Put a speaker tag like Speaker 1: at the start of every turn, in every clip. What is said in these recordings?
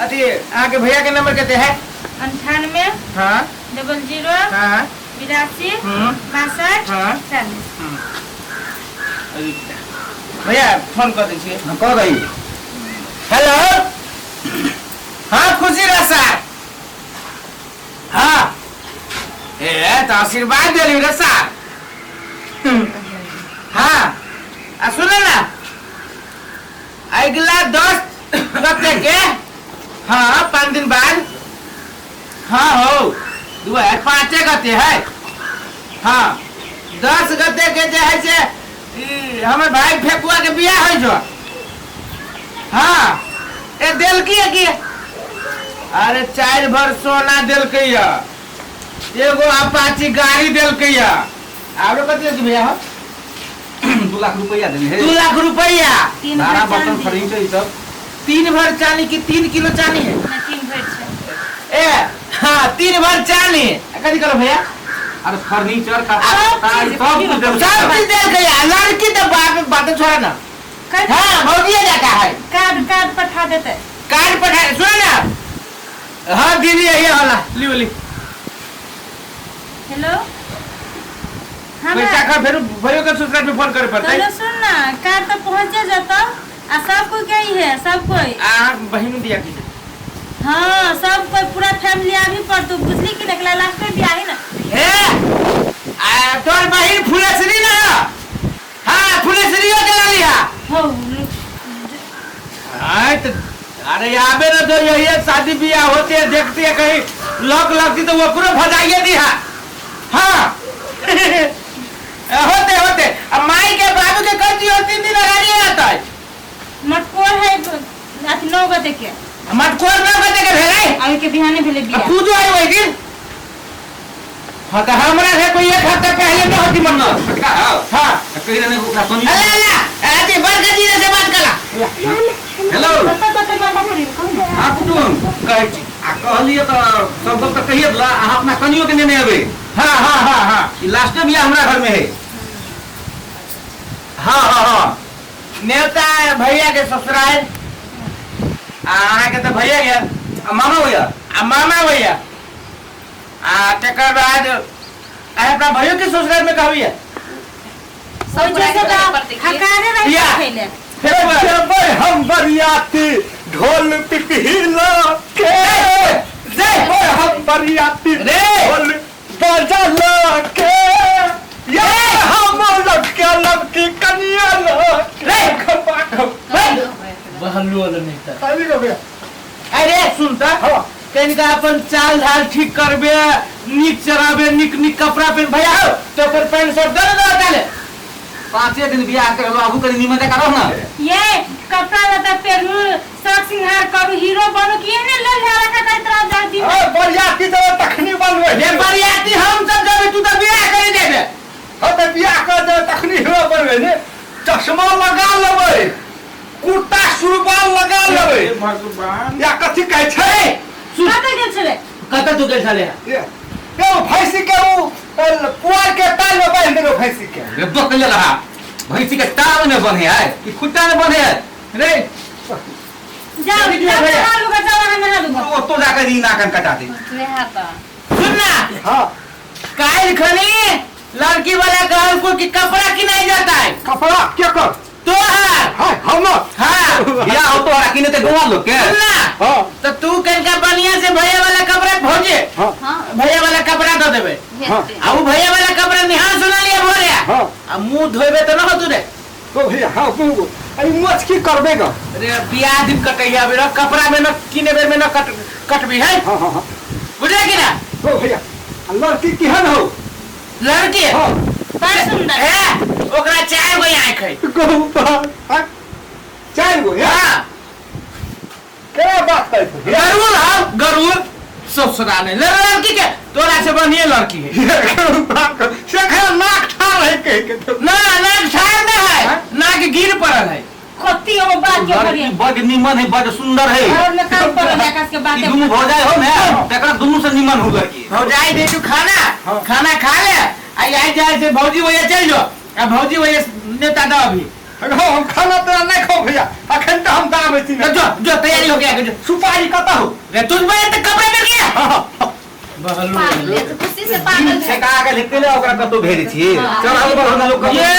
Speaker 1: अथी अहाँके भैया के नंबर कते है?
Speaker 2: 98
Speaker 1: हाँ।
Speaker 2: 00
Speaker 1: हाँ।
Speaker 2: 82
Speaker 1: 62
Speaker 2: हाँ 40।
Speaker 1: भैया फोन कर दै छियै।
Speaker 3: हाँ, कह दही।
Speaker 1: हेलो। हाँ खुशी रह सर। हाँ ए तो आशीर्वाद देली रे सर। हाँ आ सुन ना अगला 10 गते के हाँ 5 दिन बाद हाँ हो 2 5 गते है हाँ 10 गते के जे है से ई, हमर भाई फेकुआ के बियाह है जो हाँ ए देलकी है की अरे 4 भर सोना देलकै या एगो अपाची गाड़ी देलकै या आरो कथी देलकै भैया हो?
Speaker 3: 2 लाख रुपया देने है।
Speaker 1: 2 लाख रुपया
Speaker 2: 3
Speaker 3: भाड़ा
Speaker 2: भर
Speaker 3: बर्तन
Speaker 2: चांदी।
Speaker 3: फर्नीचर ई सब।
Speaker 1: 3 भर चांदी की 3 किलो चांदी है?
Speaker 2: ना 3 भर छै।
Speaker 1: ए हाँ 3 भर चांदी। कथी कहलो भैया?
Speaker 3: अरे फर्नीचर का
Speaker 2: सब
Speaker 3: तार,
Speaker 2: चीज,
Speaker 3: सब कुछ देलकै।
Speaker 1: सब चीज देलकै या लड़की तो बाप बात छोड़ा ना।
Speaker 2: कार्ड
Speaker 1: हाँ भौजी जाता है।
Speaker 2: कार्ड कार्ड पठा देते।
Speaker 1: कार्ड पठा सुन ना। हाँ दीदी यही वाला ली बोली।
Speaker 2: हेलो। हाँ
Speaker 1: पैसा खा फिर भैया के ससुराल में फोन करे पड़ता है।
Speaker 2: चलो सुन ना कार्ड तो पहुंच जाता आ सब कोई गई है सब कोई।
Speaker 1: आ बहन दिया की।
Speaker 2: हाँ सब कोई पूरा फैमिली आभी पर तू बुझली कि निकला लास्ट में बियाह है ना।
Speaker 1: ए आ तोर बहन फुलेसरी ना। हाँ फुलेसरी हो के लाली हा।
Speaker 2: हो
Speaker 1: आय तो अरे आबे ना तो यही है, शादी ब्याह होती है देखती है कहीं लॉक लगती तो वो पूरा भजाइए दी हा। हाँ होते होते अब माई के बाबू के कर दियो 3 दिन अगाड़ी आता है।
Speaker 2: मटकोर है अथी 9 गते के।
Speaker 1: मटकोर 9 गते के भेलै?
Speaker 2: अभी के बिहाने भेलै बियाह।
Speaker 1: पूजो आई वही दिन। हाँ तो हमरा से कोई एक हफ्ता पहले न होती मन।
Speaker 3: छोटका हाँ।
Speaker 1: हाँ।
Speaker 3: कहि रहने ओकरा सुनी।
Speaker 1: अल्लाह अल्लाह अथी बड़का जी से बात कला।
Speaker 3: हेलो। हाँ कुटुम
Speaker 1: कहै छी।
Speaker 3: आ कहलिए तो सब गप तो कहिए देला अहाँ अपना कनियो के नेने अबै।
Speaker 1: हाँ हाँ हाँ हाँ
Speaker 3: ई लास्टे बियाह हमरा घर में है।
Speaker 1: हाँ हाँ हाँ नेवता भैया के ससुराल आ अहाँ के तो भैया गेल
Speaker 3: आ मामा भैया
Speaker 1: आ मामा भैया आ तकर बाद अहाँ अपना भैयो के ससुराल में कहबियै।
Speaker 2: सब हकारे रहि
Speaker 1: या।
Speaker 2: खैले।
Speaker 1: फेर
Speaker 4: जबै हम बरियाती ढोल पिपहिला के जबै हम बरियाती
Speaker 1: रे।
Speaker 4: ढोल बजला के ये हम लड़के लड़की कनिया
Speaker 1: रे।
Speaker 4: रे
Speaker 1: बहलू वाला नहीं था।
Speaker 4: अभी हो गया।
Speaker 1: अरे सुन त
Speaker 4: हाँ।
Speaker 1: कनिका अपन चाल ढाल ठीक करबे नीक चराबे नीक नीक कपड़ा पहन भैया हो तो फिर पैंट शर्ट दे दे ताले।
Speaker 3: 5 दिन बियाह करलो आबू कनी निमन जकाँ रह ना।
Speaker 2: ये कपड़ा लत्ता पहनू शौक सिंगार करू हीरो बनू कि एहने लल झाड़ा का करत रह जा दिन।
Speaker 4: अरे बरियाती तो तखनी बनबै।
Speaker 1: रे बरियाती हम सब जेबै तू त बियाह करि देबे।
Speaker 4: हम त बियाह कर देबै तखनी हीरो बनबै ने। चश्मा लगा लेबै कुर्ता सुरबाल लगा लेबै।
Speaker 1: हे भगवान
Speaker 4: या कथी कहै छै?
Speaker 2: कतऽ गेल छलै?
Speaker 1: कतऽ तू गेल छलै?
Speaker 4: ये ओ भैंसी के ओ पुआर के ताल में बांधि देलौ भैंसी के।
Speaker 3: रे बकले रहा भैंसी के ताल में बन्हे है कि खुट्टा में बन्हे है
Speaker 1: रे?
Speaker 2: जाओ
Speaker 1: चली
Speaker 2: जाओ
Speaker 1: भैया।
Speaker 2: नहा लूगा जाओ अहाँ नहा लूगा।
Speaker 3: ओतो जाकर ई नाकन कटा दे।
Speaker 2: वएह तऽ।
Speaker 1: सुन ना।
Speaker 4: हाँ।
Speaker 1: काल्हि खनी लड़की वाला कहल को कि कपड़ा किनाई जाता है।
Speaker 4: कपड़ा के कर?
Speaker 1: तोहर।
Speaker 4: हाँ, हमर।
Speaker 1: हाँ।
Speaker 3: बियाह हो तोहरा किने ते गोवा लोग के।
Speaker 1: सुन ना।
Speaker 4: हाँ।
Speaker 1: तो तू कनका बढ़िया से भैया वाला कपड़ा भौजे।
Speaker 4: हाँ।
Speaker 2: हाँ।
Speaker 1: भैया वाला कपड़ा दे देबे।
Speaker 4: हाँ।
Speaker 1: आ उ भैया वाला कपड़ा निहार सुना लिया भोरे।
Speaker 4: हाँ।
Speaker 1: आ मुंह धोबे तो न हो तू रे।
Speaker 4: तो भैया हाँ मुंह अरे मोच की करबे गा?
Speaker 1: अरे बियाह दिन कटैया बेरा कपड़ा में न किने बेर में न कट कटबी है।
Speaker 4: हाँ हाँ हाँ।
Speaker 1: बुझले कि ना?
Speaker 4: तो भैया लड़की केहन हो?
Speaker 1: लड़की?
Speaker 4: हाँ।
Speaker 2: बड़ सुंदर।
Speaker 1: ए, ओकरा 4 गो आँख है।
Speaker 4: गौ 4 गो?
Speaker 1: हाँ।
Speaker 4: क्या बात है?
Speaker 1: गरुड़ हाँ गरुड़ ससुराल है लड़की के तोरा से बढ़िया लड़की है।
Speaker 4: से नाक ठाड़ है कह के तो।
Speaker 1: ना नाक ठाड़ ना है नाक गिर पड़ल है।
Speaker 2: कत्ती ओ बात के
Speaker 3: लड़की
Speaker 2: करिए।
Speaker 3: बड़ निमन है बड़ सुंदर है।
Speaker 2: और में काम पड़ल है आकाश के बात।
Speaker 3: ई दुनू भौजाई हो ने तकरा दुनू से निमन हो लड़की।
Speaker 1: भौजाई दे तू खाना
Speaker 4: हाँ।
Speaker 1: खाना खा ले आ आई जाए से भौजी भैया चल जो आ भौजी भैया नेता दो अभी।
Speaker 4: हम खाना तोरा नहीं खाओ भैया, अखन तो हम दाम छी।
Speaker 1: जो जो तैयारी हो गया जो।
Speaker 4: सुपारी कतऽ हो?
Speaker 1: रे तुझ में तो कपड़े मिल गया।
Speaker 5: पागल है, तो खुशी से पागल है।
Speaker 3: ठेका के लिखते ले ओकरा कतौ भेजै छी। चढ़ल बढ़ल लोक कतौ
Speaker 1: ये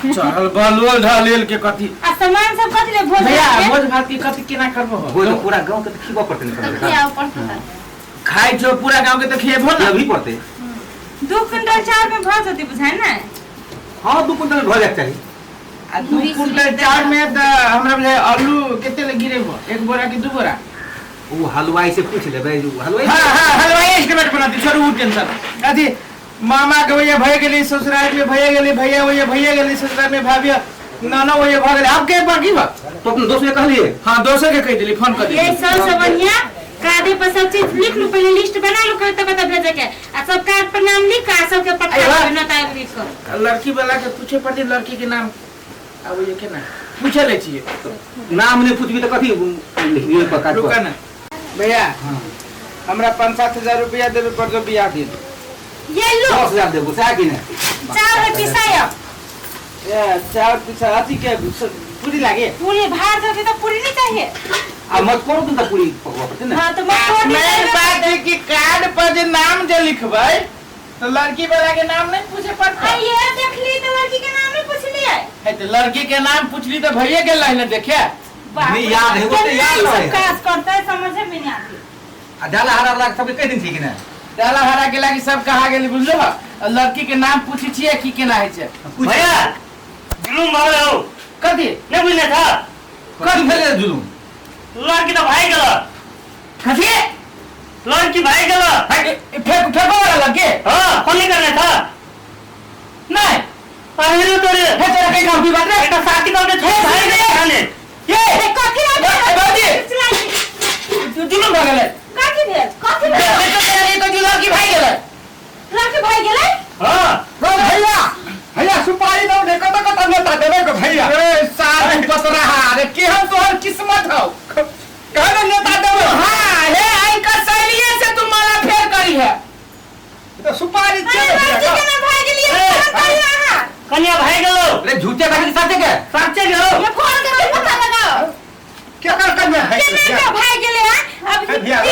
Speaker 1: चढ़ल बलुअल ढलेल के कथी
Speaker 2: आ सामान सब कथी ले भोज
Speaker 1: भैया
Speaker 2: भात के?
Speaker 1: भोज भात के कथी केना करबो?
Speaker 3: भोज पूरा गांव के त खिबऽ पड़तै ने।
Speaker 5: तो खियाओ पड़तै त।
Speaker 1: खाइ छो पूरा गांव के त खिएबो ना।
Speaker 3: अभी पड़तै।
Speaker 2: 2 क्विंटल चाउर में भऽ जेतै बुझाइ ने?
Speaker 3: हां 2 क्विंटल भऽ जायके चाही।
Speaker 1: आ 2 क्विंटल चाउर में त हमरा बुझाइ आलू कते ले गिरेबो? 1 बोरा कि 2 बोरा?
Speaker 3: ओ हलवाई से पूछ लेबै, हलवाई।
Speaker 1: हां हां हलवाई एस्टिमेट बना दी, छोड़ू टेंशन। अथी मामा के भैया भैया गेली ससुराल में, भैया गेली भैया भैया भैया गेली ससुराल में, भाभी नाना भैया भऽ गेलै। आब के बाकी बा?
Speaker 3: तो अपन दोस्त के कहलिए?
Speaker 1: हां दोस्त के कहि देली, फोन कर
Speaker 2: ये
Speaker 1: देली।
Speaker 2: सब से बढ़िया कागज पर सब चीज लिख लू, पहले लिस्ट बना लू कत कत भेजे के, आ सब कार्ड पर नाम लिख आ सबके पठा
Speaker 1: अरे वाह।
Speaker 2: देबै, न त लिख क।
Speaker 1: लड़की वाला के पूछे पड़तै लड़की के नाम, आब ये केना पूछे ले छियै?
Speaker 3: नाम नहि पूछबी त कथी लिखबियै पर कार्ड पर?
Speaker 1: रुका ना भैया, हमरा 5-7 हजार रुपया देबे पड़तो बियाह दिन।
Speaker 2: ये लो
Speaker 3: 10,000 देबो सएह कि नहि?
Speaker 2: चाउर है पिसाय।
Speaker 1: ए चाउर पिसा अथी के पूरी लागे?
Speaker 2: पूरी भात होती तो पूरी नहीं चाहिए।
Speaker 3: आ मत करू त पूरी पकवा पड़तै ने।
Speaker 2: हां तो मत करू।
Speaker 1: मेन बात है कि कार्ड पर जे नाम जे लिखबै तो लड़की वाला के नाम नहीं पूछे पड़तै।
Speaker 2: आ ये देखली तो लड़की के नाम नहीं पूछलिए।
Speaker 1: है तो लड़की के नाम पूछली तो भैया के लाइन देखे।
Speaker 3: नहीं याद है वो तो याद
Speaker 2: सब
Speaker 3: है।
Speaker 2: काज करता है समझ में नहीं आती।
Speaker 3: आ डाला हरा वाला सबके कहि दिन छी कि नहि?
Speaker 1: डाला हरा के लागी सब कहा गेली बुझलो? लड़की के नाम पूछी छियै की केना है छै?
Speaker 6: भैया जुलूम भऽ गेल हौ।
Speaker 1: कथी?
Speaker 6: नहि बुझले था?
Speaker 3: कथी भेलै जुलूम?
Speaker 6: लड़की तो भागि गेल।
Speaker 1: कथी?
Speaker 6: लड़की भागि गेल।
Speaker 1: फेंको वाला लड़के?
Speaker 6: हां फोन नहीं करने था?
Speaker 1: नहीं।
Speaker 6: पहले तोरे
Speaker 1: हे तोरा कहीं काम की बात रे?
Speaker 6: एकटा साथी कहके छोड़ भागि गेल खाने।
Speaker 1: ये
Speaker 2: कथी
Speaker 1: बाबूजी जुलूम भऽ गेलै।
Speaker 2: कथी भेल? कथी भेल?
Speaker 1: तो जो लड़की भागि गेलै।
Speaker 2: लड़की भागि गेलै?
Speaker 6: हां
Speaker 4: भैया भैया सुपारी दौ ने, कत कत नेता देबै को भैया?
Speaker 1: ए सार बतरा रे केहन तोहर किस्मत हौ,
Speaker 4: कहने नेता देबै।
Speaker 1: हां हे आई का शैलिए से तू माला फेर करी है।
Speaker 4: तो सुपारी
Speaker 2: अरे लड़की के ना भागि गेलिए फोन करी अहाँ।
Speaker 6: कन्या भागि गेलौ।
Speaker 3: अरे झूठे भागि साथे के?
Speaker 6: साचे गेलौ।
Speaker 2: ये फोन करके पता लगाओ
Speaker 4: क्या कर कन्या भागि
Speaker 2: केना के भागि गेलै? हां अब
Speaker 4: भैया,
Speaker 1: ना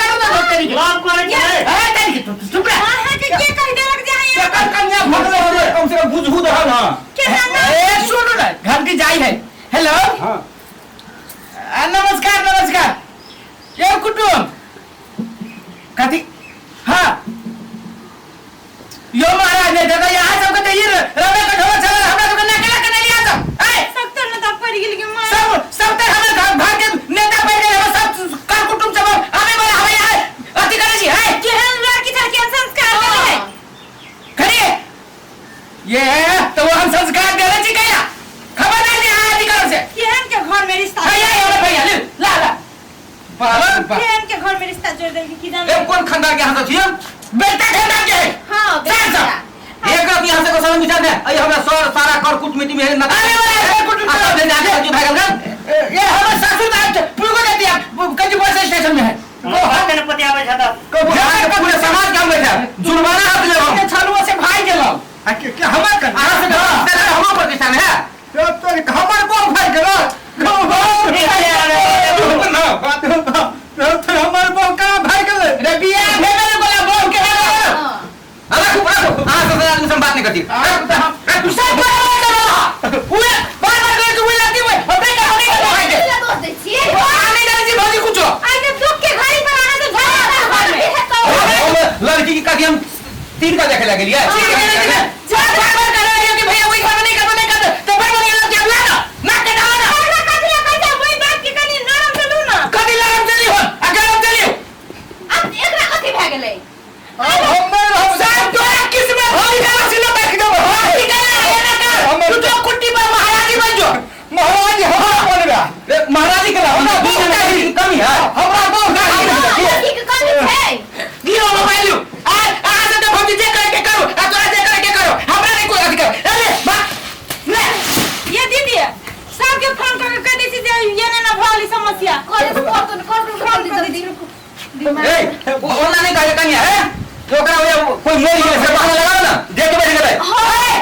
Speaker 1: करू ना तेरी के।
Speaker 6: लव करै छै।
Speaker 1: ए तेरी के चुप रह।
Speaker 2: अहाँ के के कहि देलक जे अहाँ
Speaker 4: क्या कर कन्या भगले हो रे?
Speaker 3: कम से कम बुझहू दहल ना।
Speaker 2: केना ना?
Speaker 1: ए सुनू ना घंटी जाई है। हेलो
Speaker 4: हां
Speaker 1: नमस्कार नमस्कार ये कुटुम कथी? हां यो महाराज ने दादा यहाँ सबके तो ये रवे का ढोल चला हमरा सबके नकेला के नहीं लिया सब। ए
Speaker 2: सब तो न तब पड़ गेल के मां
Speaker 1: सब सब त हमर घर घर के नेता पड़ गेल, हमर सब कर कुटुम सब आवे वाला हवे आए अथी करे छी है।
Speaker 2: केहन लड़की छल केहन संस्कार देले है?
Speaker 1: खड़ी ये तो वो हम संस्कार देले छी कहिया खबर नहीं दे अधिकार से।
Speaker 2: केहन के घर में रिश्ता
Speaker 1: भैया ये भैया ले ला ला बाबा
Speaker 2: केहन के घर में रिश्ता जोड़ देल की जाने।
Speaker 3: ए कोन खानदान के हाथ छियै?
Speaker 1: बेटा खानदान के है।
Speaker 5: हां बेटा
Speaker 3: एक रात यहां से को समय विचार दे। अई हमरा सर सारा कर कुटमिटी में न
Speaker 1: अरे वाला कुटुम
Speaker 3: आ सब जाके जी भागल गल।
Speaker 1: ये हमर सासू दाल पुगो देती है कंजी बस स्टेशन में है।
Speaker 6: वो हाथ ने पति आबै छ त
Speaker 3: पूरे समाज के हम बैठा जुर्माना हाथ ले हम
Speaker 1: के छलुआ से भाई गेलौ।
Speaker 4: आ के हमर कन्या?
Speaker 3: अहाँ से हमरो प्रतिष्ठान है।
Speaker 4: तो तोर हमर बोल भागि गेल। ना बात तो हमर बोल कहाँ भागि गेलै?
Speaker 1: रे बियाह भेबे ने गोला बोल के
Speaker 3: रखू रखू अहाँ सब आदमी से बात नहीं करती।
Speaker 1: तू सब बार बार उए बार बार करके उए लगती उए हमरे का हमरे का भाई दे
Speaker 5: दोष दै छियै।
Speaker 1: आ नहीं जाने छी भौजी कुछो।
Speaker 2: आई के दुख के घड़ी पर अहाँ से झगड़ा घर में
Speaker 3: लड़की की कथी हम तीन का देखे लगे लिए।
Speaker 1: बार बार कर रहे हो कि भैया वही घर में नहीं करबो नहीं करबो तो फिर बोल लड़की अब ला ना नाक के डाला ना।
Speaker 2: हमरा कथी ला कहै छै वही बात के कनी नरम से लू ना।
Speaker 1: कथी लरम चली हो आ गरम चली हो?
Speaker 5: अब एकरा कथी भए गेलै?
Speaker 4: हम नहीं रहब।
Speaker 1: साहब तोरा किस्मत होई का सिलो बैठ गयो। हां ठीक है ना कर तू तो कुट्टी पर महाराजी बन जो।
Speaker 4: महाराज हमरा बनबे।
Speaker 3: महाराजी के हमरा कमी है,
Speaker 4: हमरा बहुत
Speaker 5: लड़की के कमी छै।
Speaker 1: गिरो मोबाइल आ आ से तो भौजी जे करे के करो आ तोरा जे करे के करो हमरा नहीं कोई अधिकार। अरे बा ले
Speaker 2: ये दीदी सबके फोन करके कह दै छी जे ये ने ना भली समस्या
Speaker 5: करे से कर तो कर कर जल्दी
Speaker 3: ए ओना नहीं कहे कन्या है ओकरा कोई मरि गेलै से बहाना लगाओ ना जे के बैठ गेलै।
Speaker 1: हां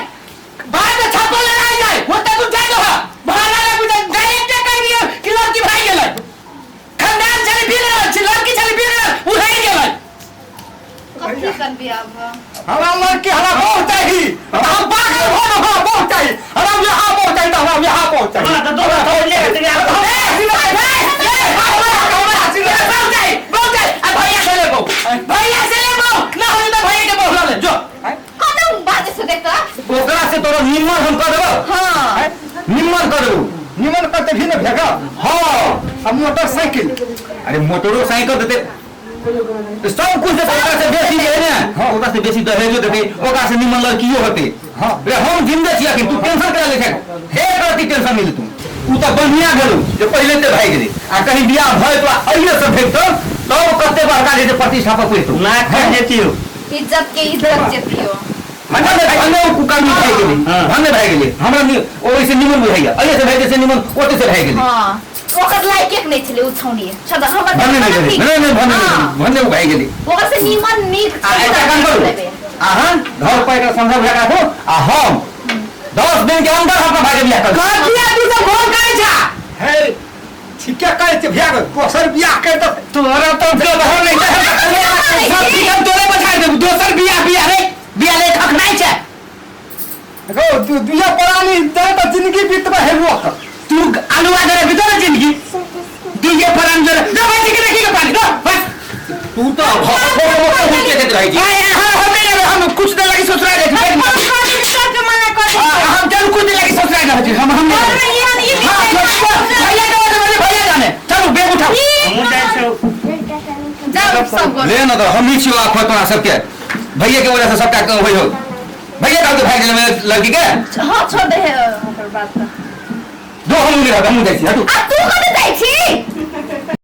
Speaker 1: बाद में छप्पल लगाई जाए। भाला लगू त डायरेक्ट कह दियो कि लड़की भाग गेलै। खानदान छली बिगड़ल छी, लड़की छली बिगड़ल, उड़ाई गेलै।
Speaker 5: कथी करबी अब?
Speaker 4: हमरा लड़की हमरा बहुत चाही, हम पागल हो न, हमरा बहुत चाही, हमरा यहाँ बहुत चाही, हमरा यहाँ बहुत चाही।
Speaker 6: हां, तो दो तो ले के आ।
Speaker 1: भैया से लेबो ना होई त भैया के बोला ले जो।
Speaker 5: कदम बाजे से देख।
Speaker 3: ओकरा से तोरा निम्मन हम कर देबो।
Speaker 5: हां,
Speaker 3: निम्मन कर देबो।
Speaker 4: निमन करते भी न भेगा।
Speaker 3: हां,
Speaker 4: अब मोटरसाइकिल।
Speaker 3: अरे मोटरो साइकिल देते सब कुछ देते, ओकरा से बेसी जे है ने। हां, ओकरा से बेसी दहेजो देते, ओकरा से निम्मन लड़कियो होते। हां रे, हम जिंदा छी अखन, तू टेंशन करा ले छै, एक रति टेंशन नहीं ले तू। उ त बढ़िया गेलू जे पहिले ते भाग गेली, आ कहीं बियाह भय तो अइए से भेटतो तब कते बड़का जे प्रतिष्ठा पर पुजतो
Speaker 6: ना खा जेतियो,
Speaker 5: इज्जत के इज्जत जेतियो।
Speaker 3: भने भने उ कुकर्मी भाग गेली, भने भाग गेली, हमरा ओइसे निमन बुझाइया, अइए से भाग से निमन ओते से भाग गेली।
Speaker 5: हां, ओकर लायक एक नहीं छले उ छौनी, छोड़ हमर
Speaker 3: भने नहीं गेली, नहीं नहीं भने भने उ भाग गेली,
Speaker 5: ओकर से निमन नीक।
Speaker 3: आ एकटा काम करू, अहाँ घर पर एकरा समझा बुझा राखू, आ हम 10 दिन के अंदर अपना भाई के बियाह कर।
Speaker 1: कथिया तू सब फोन करै छा?
Speaker 4: हे ठीके कहै छै भैया, दोसर बियाह कर त
Speaker 1: तोरा तो व्यवहार नहीं छै, सब चीज हम तोरे बचा देबू। दोसर बियाह बियाह रे बियाह ले खक नहीं छै।
Speaker 4: देखो दुइया प्राणी दे त जिंदगी बीतबे है लोक।
Speaker 1: तू आलू आ दे बीतो ना जिंदगी दुइया प्राणी दे दे भाई के देखी के पानी दो बस।
Speaker 3: तू तो हो के देत रही छी।
Speaker 1: हां, हम नहीं, हम कुछ देर लगी सोच रहे थे, हम चल कुछ देर लगी सोच रहे थे, हम हम भैया के भैया जाने, चलो बैग उठाओ।
Speaker 6: हम जाइ छौ।
Speaker 5: जाओ सब।
Speaker 3: ले न त हम ही छियो आफत तोरा सबके, भैया के वजह से सबटा होई हो। भैया कहू तो भाग गेलै लड़की के।
Speaker 5: हां, छोड़ दे ओकर बात त।
Speaker 3: दो हम नहीं रहब, हम जाइ छी, हटू।
Speaker 5: आ तू कते जाइ छी?